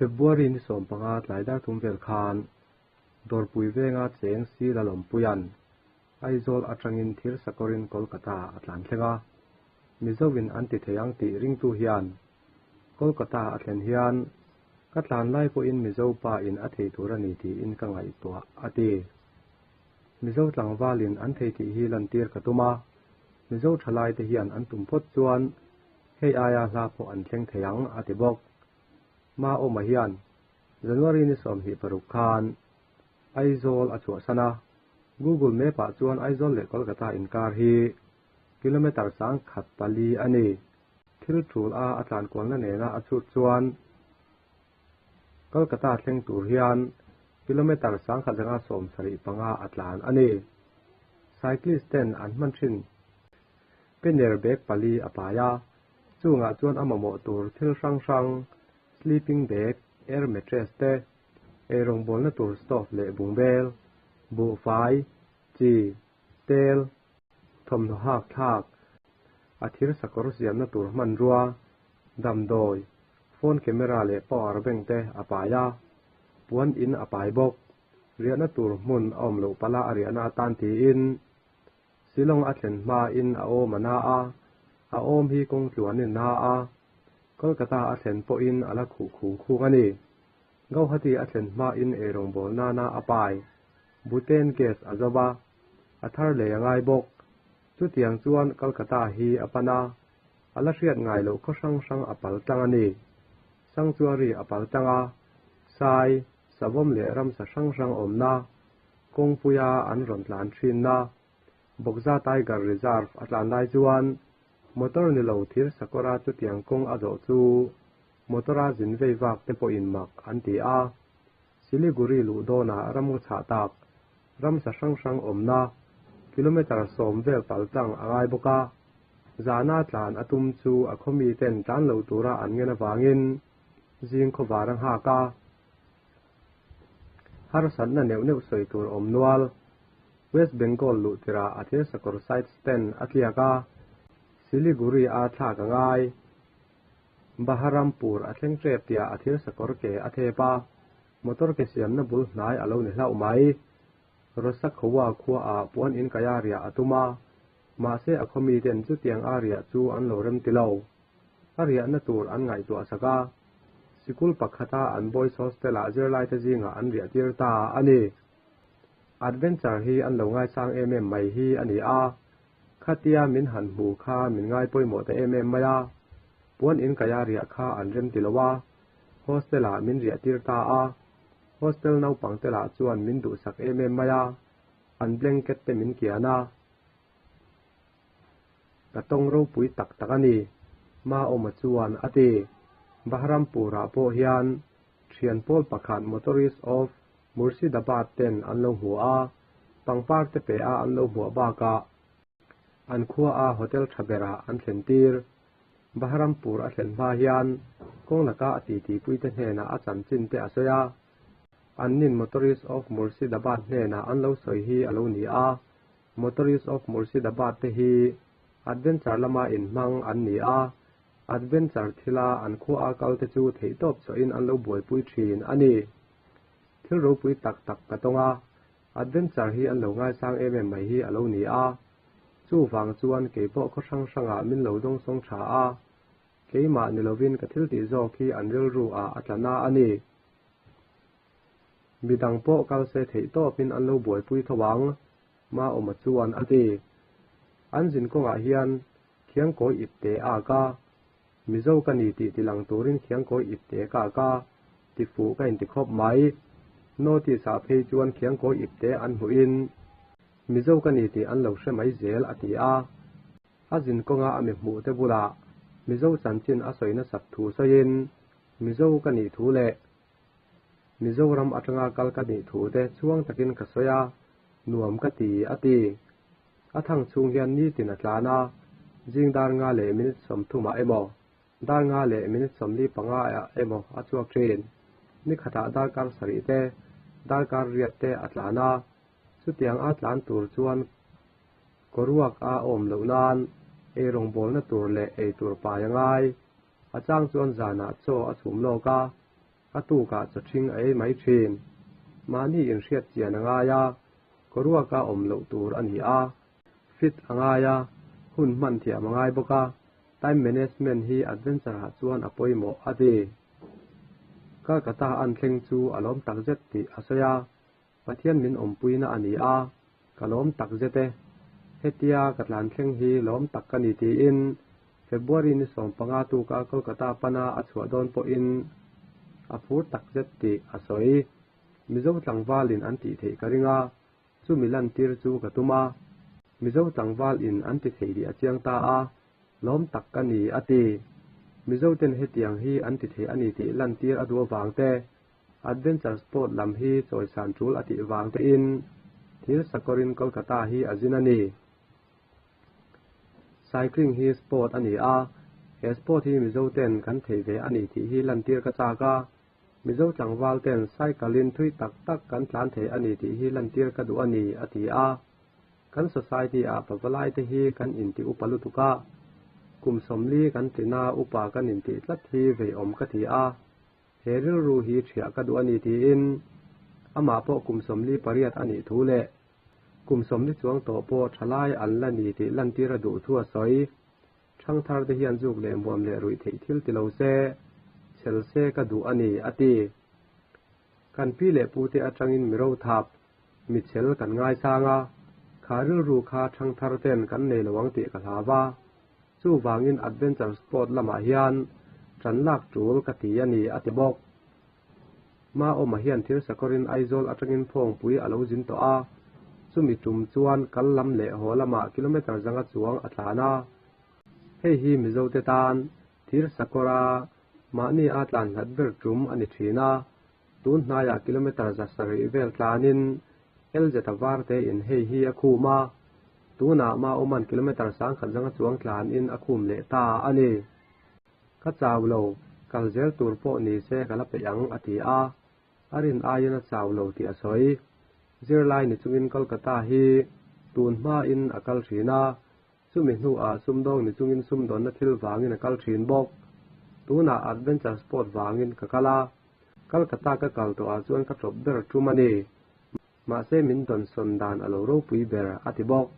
February ni 15 tlai dar thum vel khan Dawrpui venga cheng Sila Lawmpuia'n Aizawl atangin thir sakawrin Kolkata a tlan thleng a. Mizovin an ti thei ang tih ringtu hian Kolkata a thlen hian ka tlan lai pawhin Mizo pa in a thei tur a ni tiin ka ngaihtuah a ti. Mizo tlangvalin an thei tih hi lantir ka tum a, Mizo thalaite hian an tum phawt chuan hei aia hla pawh an thleng thei ang a ti bawk. Maawma hian January ni 26 khan Aizawl a chhuahsan a, Google Map ah chuan Aizawl leh Kolkata inkar hi kilometre 1004 a ni. Thil tul a a tlankualna nena a chhut chuan Kolkata thleng tur hian kilometre 1175 a tlan a ni. Cyclist ten an hman thin pannier bag pali a pai a, chungah chuan a mamawh tur thil hrang hrang sleeping bag, air mattress te, eirawngbawlna tur stove leh bungbel, buhfai, chi, tel, thawmhnaw hak thlak, a thir sakawr siamna tur hmanrua, damdawi, phone camera leh power bank te a pai a, puan in a pai bawk. Riahna tur hmun a awm loh pala a riahna atan tiin Shillong a thlen hmain a awm a na a, a awm hi kawng tluanin na a, Kolkata a thlen pawhin a la khuh khung khung a ni. Guwahati a thlen hmain eirawngbawl nana a pai, butane gas a zo va, a thar lei a ngai bawk. Chutiang chuan Kolkata hi a pan a, a la hriat ngai loh khaw hrang hrang a pal tlang a ni. Sanctuary a pal tlang a, sai, savawm leh ramsa hrang hrang awmna, kawngpuia an rawn tlan thinna, Bawkza Tiger Reserve a tlan lai chuan motor ni lo thir sakawra chutiang kawng a zawh chu motora zin vei vak te pawhin mak an ti a. Siliguri luh dawnah ramngaw chhah tak, ramsa hrang hrang awmna, kilometre 10 vel pal tlang a ngai bawk a. Zana tlan a tum chu a khawmi ten tlan lo tura an ngen avangin zing khawvar a nghak a. Harsatna neuh neuh sawi tur awm nual. West Bengal luh tirah a thir sakawr side stand a tliak a, Siliguri a thlak a ngai. Baharampur a thleng tep tiah a thir sakawr ke a thep a, motor ke siamna bul hnai a lo ni hlauh mai. Rosakhowa khua ah puan in kai a riah a tum a, mahse a khawmi ten chutiang a riah chu an lo rem ti lo. A riahna tur an ngaihtuah sak a, sikul pakhata an boys hostel ah zirlaite zingah an riah tir ta a ni. Adventure hi an lo ngaisang em em mai hi a ni a, khatia min han hmu kha min ngai pawimawh ta em em mai a, puan in kaia riah kha an rem ti lo a, hostel ah min riah tir ta a, hostel naupang te lah chuan min duhsak em em mai a, an blanket te min kian a. Ka tawng ropui tak tak a ni, Maawma chuan a ti. Bahrampur ah pawh hian thian pawl pakhat motorist of Murshidabad ten an lo hmu a, pangpar te pe a an lo hmuah bakah an khua a hotel tha berah an thlen tir. Bahrampur a thlen hma hian kawng laka a titi puite hnenah a chanchin te a sawi a, an nin motorist of Murshidabad hnenah an lo sawi hi a lo ni a, Motorist of Murshidabad te hi adventure lama inhmang an ni a, adventure thila an khua a kal te chu theihtawp chawhin an lo buaipui thin a ni. Thil ropui tak tak ka tawng a, adventure hi an lo ngaisang em em mai hi a lo ni a. Chuvang chuan keipawh khaw hrang hrangah min lo dawngsawng tha a, keimah ni lovin ka thil tih zawk hi an rilru ah a tla na a ni. Midang pawh kal se theih tawpin an lo buaipui tho ang, Maawma chuan a ti. An zin kawngah hian khiangkawi ip te a ak a, Mizo ka ni tih tilang turin khiangkawi ip te ka ak a, ti fuh ka inti khawp mai. Notice ah phei chuan khiangkawi ip te an hmuhin Mizo ka ni tih an lo hre mai zel a ti a. A zin kawnga a mi hmuh te bulah Mizo chanchin a sawi nasat thu sawiin Mizo ka nih thu leh Mizoram atanga kal ka nih thu te chhuang takin ka sawi a, nuam ka ti a ti. A thang chhung hian nitin a tlan a, zing dar nga leh minute 30 ah emaw, dar nga leh minute 45 ah emaw a chhuak thin. Ni khatah darkar sarih te, darkar riat te a tlan a, chutiang a tlan tur chuan kawruak a awm loh nan eirawngbawlna tur leh eitur pai a ngai. A chang chuan zanah chaw a chhum lawk a. A tukah chaw ṭhing a ei mai ṭhin. Mahni inhriat chian a ngai a, kawruaka awm loh tur a ni a. Fit a ngai a, hun hman thiam a ngai bawk a, time management hi adventure ah chuan a pawimawh a ti. Kolkata an thleng chu a lawm takzet tih a sawi a, Pathian min awmpuina a ni a, ka lawm takzet e. Hetia ka tlan thleng hi lawm tak ka ni tiin February ni 15 tuka Kolkata pana a chhuah dawn pawhin a phur takzet tih a sawi. Mizo tlangvalin an tih theih ka ring a, chumi lantir chu ka tum a. Mizo tlangval in an ti thei tih a chiang ta a, lawm tak ka ni a ti. Mizo ten hetiang hi an ti thei a ni tih lantir a duh avang te, adventure sport lam hi chawisan tul a tih vang tein thil sakawrin Kolkata hi a zin a ni. Cycling hi sport a ni a, he sport hi Mizo ten kan thei ve a ni tih hi lantir ka chak a. Mizo tlangval ten cycle in thui tak tak kan tlan thei a ni tih hi lantir ka duh a ni, a ti a. Kan society ah pavalai te hi kan inti upa lutuk a, kum 40 kan tlina upa kan intih tlat hi veiawm ka ti a, he rilru hi ṭhiah ka duh a ni tiin amah pawh kum 48 a nih thu leh kum 40 chuang tawh pawh ṭhalai an la ni tih lantir a duh thu a sawi. Ṭhangthar te hian zuk leh muam leh ruih theih thil ti lo se, chhel se ka duh a ni, a ti. Kan pi leh pu te aṭangin mi rothap, mi chhel kan ngaisang a, kha rilru kha ṭhangthar ten kan nei lo ang tih ka hlau a. Chuvangin adventure sport lamah hian ṭan lak ṭul ka ti a ni, a ti bawk. Maawma hian thil sakawrin Aizawl aṭangin phawngpui a lo zin tawh a, chumi tum chuan kal lam leh haw lamah kilometre zanga chuang a tlan a. Hei hi Mizote tan thir sakawra mahni a tlan hlat ber tum a ni ṭhin a, tun hnaiah kilometre 700 vel tlanin LZ varte in hei hi a khum a, tunah Maawma'n kilometre 1000 zanga chuang tlanin a khum leh ta a ni. Ka chau lo, kal zel tur pawh ni se ka la peih ang, a ti a. A rin aiin a chau lo tih a sawi. Zirlai ni chungin Kolkata hi tun hmain a kal thin a, chumi hnuah sumdawng ni chungin sumdawnna thil vangin a kal thin bawk. Tunah adventure sport vangin ka kal a, Kolkata ka kal tawhah chuan ka tawp ber tum a ni. Mahse min dawnsawn dan a lo ropui ber, a ti bawk.